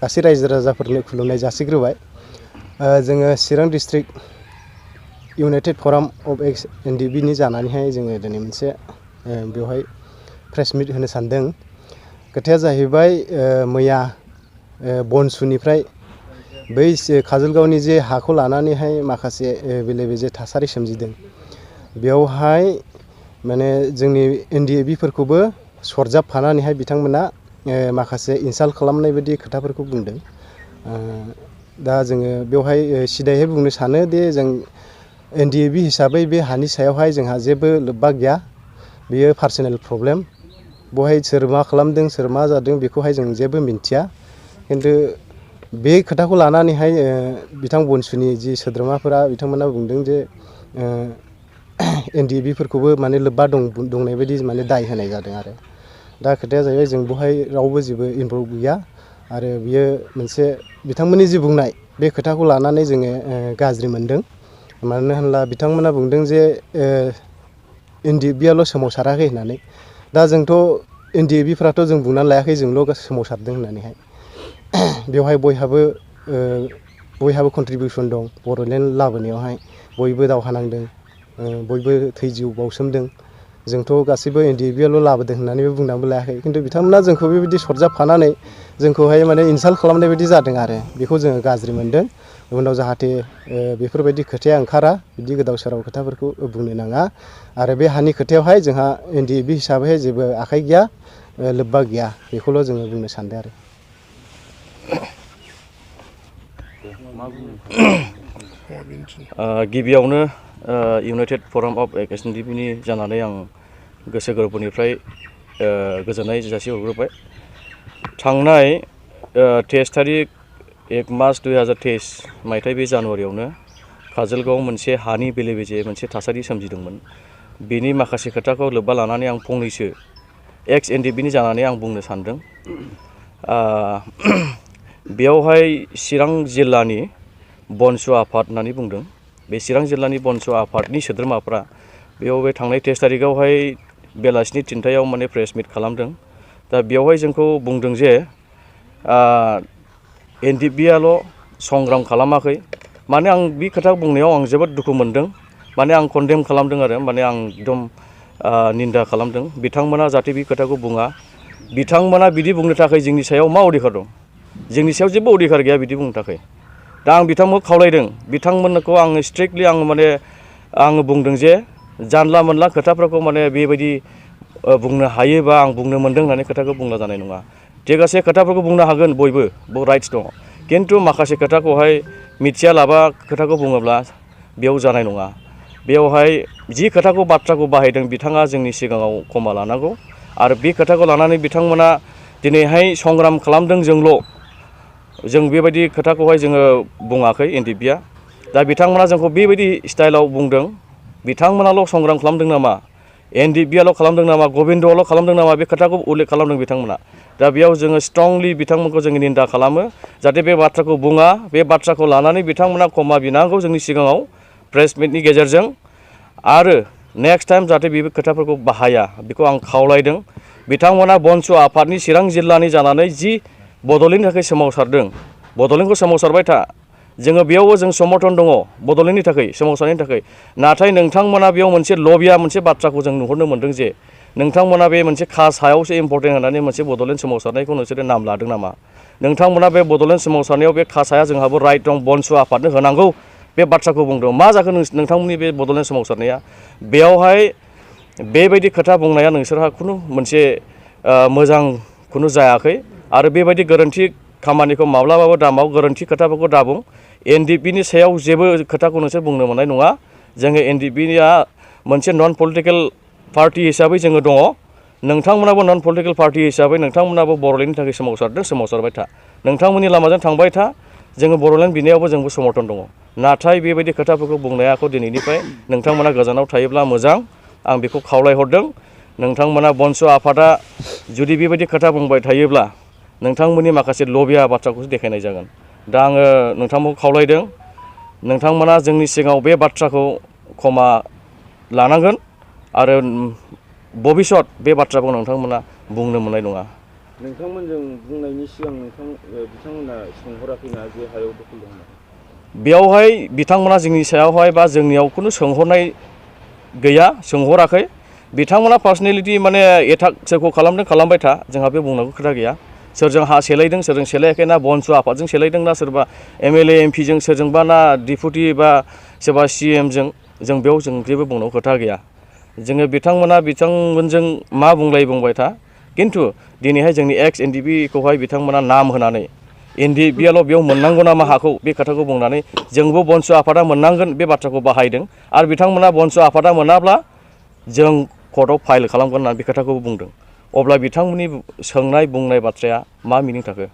गासै रायजो राजाफोरनो खुलुमनाय जासिग्रोबाय। जोङो Chirang district united forum of ex NDFB नि जानानैहाय जोङो दिनै मोनसे बेवहाय प्रेस मिट होनो सानदों। खोथाया जाहैबाय मैया BoNSUनिफ्राय बै काजलगावनि जे हाखौ लानानैहाय माखासे बेले बेजे थासारि सोमजिदों, बेवहाय माने जोंनि NDFB फोरखौबो सरजाबफानानैहाय बिथांमोना माखासे इनसाल्ट खालामनाय बायदि खोथाफोरखौ बुंदों। दा जोङो बेवहाय सिदायै बुंनो सानो दि जों NDFB हिसाबै बे हानि सायावहाय जोंहा जेबो लोब्बा गैया। बेयो पार्सनेल प्रब्लेम। बेवहाय सोर मा खालामदों सोर मा जादों बेखौहाय जों जेबो मिन्थिया। खिन्थु बे खोथाखौ लानानैहाय बिथां BoNSUनि जि सोद्रोमाफोरा बिथांमोना बुंदों जे NDFB फोरखौबो माने लोब्बा दंनाय बायदि माने दाय होनाय जादों आरो। दा खोथाया जाहैबाय जों बेवहाय रावबो जेबो इनभल्भ गैया आरो बियो मोनसे बिथांमोननि जि बुंनाय बे खोथाखौ लानानै जोङो गाज्रि मोनदों। मानो होनब्ला बिथांमोना बुंदों जे NDFB-आल' सोमावसाराखै होननानै। दा जोंथ' NDFB-फ्राथ' जों बुंनानै लायाखै जोंल' सोमावसारदों होननानैहाय। बेवहाय बयहाबो कन्ट्रिबिउसन दं बड'लेण्ड लाबोनायावहाय। बयबो दावहा नांदों, बयबो थै जिउ बाउसोमदों। जोंथ' गासैबो NDFB-आल' लाबोदों होननानैबो बुंनानैबो लायाखै। खिन्थु बिथांमोना जोंखौ बेबायदि सरजाबफानानै जोंखौहाय माने इनसाल्ट खालामनाय बायदि जादों आरो। बेखौ जोङो गाज्रि मोनदों। उनाव जाहाथे बेफोरबायदि खोथाया ओंखारा, बिदि गोदाव सोराव खोथाफोरखौ बुंनो नाङा। आरो बे हानि खोथायावहाय जोंहा NDFB हिसाबैहाय जेबो आखाइ गैया, लोब्बा गैया। बेखौल' जोङो बुंनो सानदों आरो। गिबियावनो इउनाइटेड फराम अफ एक्स NDFB-नि जानानै आं गोसो गोरबोनिफ्राय गोजोननाय जासिहरग्रोबाय। थांनाय 23 तारिख 1 मार्च 2023 मायथाइ बे जानुवारियावनो काजलगाव मोनसे हानि बेले बेजे मोनसे थासारि सोमजिदोंमोन। बेनि माखासे खोथाखौ लोब्बा लानानै आं फंनैसो एक्स NDFB-नि जानानै आं बुंनो सानदों। बेयावहाय चिरां जिल्लानि BoNSU आफाद होननानै बुंदों। बे चिरां जिल्लानि BoNSU आफादनि सोद्रोमाफ्रा बेयाव बे थांनाय 23 तारिखआवहाय बेलासिनि 3टायाव माने प्रेस मिट खालामदों। दा बेयावहाय जोंखौ बुंदों जे NDFB-आल' संग्राम खालामाखै। माने आं बे खोथा बुंनायाव आं जोबोद दुखु मोनदों। माने आं कन्डेम खालामदों आरो माने आं एकदम निन्दा खालामदों। बिथांमोना जाहाथे बे खोथाखौ बुङा। बिथांमोना बिदि बुंनो थाखाय जोंनि सायाव मा अधिकार दं? जोंनि सायाव जेबो अधिकार गैया बिदि बुंनो थाखाय। दा आं बिथांमोनखौ खावलायदों, बिथांमोनखौ आङो स्ट्रिक्टलि आङो बुंदों जे जानला मोनला खोथाफोरखौ माने बेबायदि बुंनो हायोबा आं बुंनो मोनदों होननानै खोथाखौ बुंला जानाय नङा। थिगासे खोथाफोरखौ बुंनो हागोन बयबो राइट्स दङ। खिन्थु माखासे खोथाखौहाय मिथियालाबा खोथाखौ बुङोब्ला बेयाव जानाय नङा। बेवहाय जि बाथ्राखौ बाहायदों बिथाङा जोंनि सिगाङाव क्षमा लानांगौ। आरो बे खोथाखौ लानानै बिथांमोना दिनैहाय संग्राम खालामदों जों बेबायदि खोथाखौहाय जोङो बुङाखै NDFB-आ। दा बिथांमोना जोंखौ बेबायदि स्टाइलाव बुंदों। बिथांमोनाल' संग्राम खालामदों नामा? NDFB-आल' खालामदों नामा? गबिन्दआल' खालामदों नामा? बे खोथाखौ उल्लेख खालामदों बिथांमोना। दा बेयाव जोङो स्ट्रंलि बिथांमोनखौ जोङो निन्दा खालामो। जाहाथे बे बाथ्राखौ बुङा, बे बाथ्राखौ लानानै बिथांमोना क्षमा बिनांगौ जोंनि सिगाङाव प्रेस मिटनि गेजेरजों। आरो नेक्स्ट टाइम जाहाथे बे खोथाफोरखौ बाहाया बेखौ आं खावलायदों। बिथांमोना BoNSU आफादनि चिरां जिल्लानि जानानै जि बड'लेण्डनि थाखाय सोमावसारदों, बड'लेण्डखौ सोमावसारबाय था। जोङो बेयावबो जों समर्थन दङ बड'लेण्डनि थाखाय सोमावसारनायनि थाखाय। नाथाय नोंथांमोना बेयाव मोनसे लबिया मोनसे बाथ्राखौ जों नुहुरनो मोनदों जे नोंथांमोना बे मोनसे कास्ट हायावसो इम्पर्टेन्ट होननानै मोनसे बड'लेण्ड सोमावसारनायखौ नोंसोरो नाम लादों नामा? नोंथांमोना बे बड'लेण्ड सोमावसारनायाव बे कास्ट हाया जोंहाबो राइट दं, BoNSU आफादनो होनांगौ बे बाथ्राखौ बुंदों। मा जाखो नोंथांमोननि बे बड'लेण्ड सोमावसारनाया? बेयावहाय बेबायदि खोथा बुंनाया नोंसोरहा खुनु मोनसे मोजां जायाखै। आरो बेबायदि गोरोन्थि खामानिखौ माब्लाबाबो दामाव, गोरोन्थि खोथाफोरखौ दाबुं। NDFB-नि सायाव जेबो खोथाखौ नोंसोर बुंनो मोननाय नङा। जोङो NDFB-आ मोनसे नन पलिटिकेल पार्टि हिसाबै जोङो दङ। नोंथांमोनाबो नन पलिटिकेल पार्टि हिसाबै नोंथांमोनाबो बड'लेण्डनि थाखाय सोमावसारदों, सोमावसारबाय था। नोंथांमोननि लामाजों थांबाय था। जोङो बड'लेण्ड बिनायावबो जोंबो समर्थन दङ। नाथाय बेबायदि खोथाफोरखौ बुंनायाखौ दिनैनिफ्राय नोंथांमोना गोजानाव थायोब्ला मोजां, आं बेखौ खावलायहरदों। नोंथांमोना BoNSU आफादा जुदि बेबायदि खोथा बुंबाय थायोब्ला नोंथांमोननि माखासे लबिया बाथ्राखौसो देखायनाय जागोन। दा आङो नोंथांमोनखौ खावलायदों, नोंथांमोना जोंनि सिगाङाव बे बाथ्राखौ क्षमा लानांगोन। आरो भबिष्यत बे बाथ्राखौ नोंथांमोना बुंनो मोननाय नङा। नोंथांमोनजों बुंनायनि सिगां बिथांमोना सोंहराखैना जे हायाव दखल दं होननानै? बेयावहाय बिथांमोना जोंनि सायावहाय बा जोंनियाव खुनु सोंहरनाय गैया, सोंहराखै। बिथांमोना पार्सनेलिटि माने एटाक सोरखौ खालामदों खालामबाय था, जोंहा बे बुंनांगौ खोथा गैया। सोरजों हा सेलायदों सोरजों सेलायाखै, ना बनसु आफादजों सेलायदों ना सोरबा एमएलए एमपिजों सोरजोंबा ना डिपुटि बा सोरबा सिएमजों, जों बेयाव जों जेबो बुंनांगौ खोथा गैया। जोङो बिथांमोनजों मा बुंबाय था, खिन्थु दिनैहाय जोंनि एक्स एनडिएफबि बिथांमोना नाम होनानै एनडिएफबिआल' बेयाव मोननांगौ नामा हाखौ, बे खोथाखौ बुंनानै जोंबो बनसु आफादा मोननांगोन बे बाथ्राखौ बाहायदों। आरो बिथांमोना बनसु आफादा मोनाब्ला जों कर्टआव फाइल खालामगोन होननानै बे खोथाखौ बुंदों। अब्ला बिथांमोननि सोंनाय बुंनाय बाथ्राया मा मिनिं थाखो?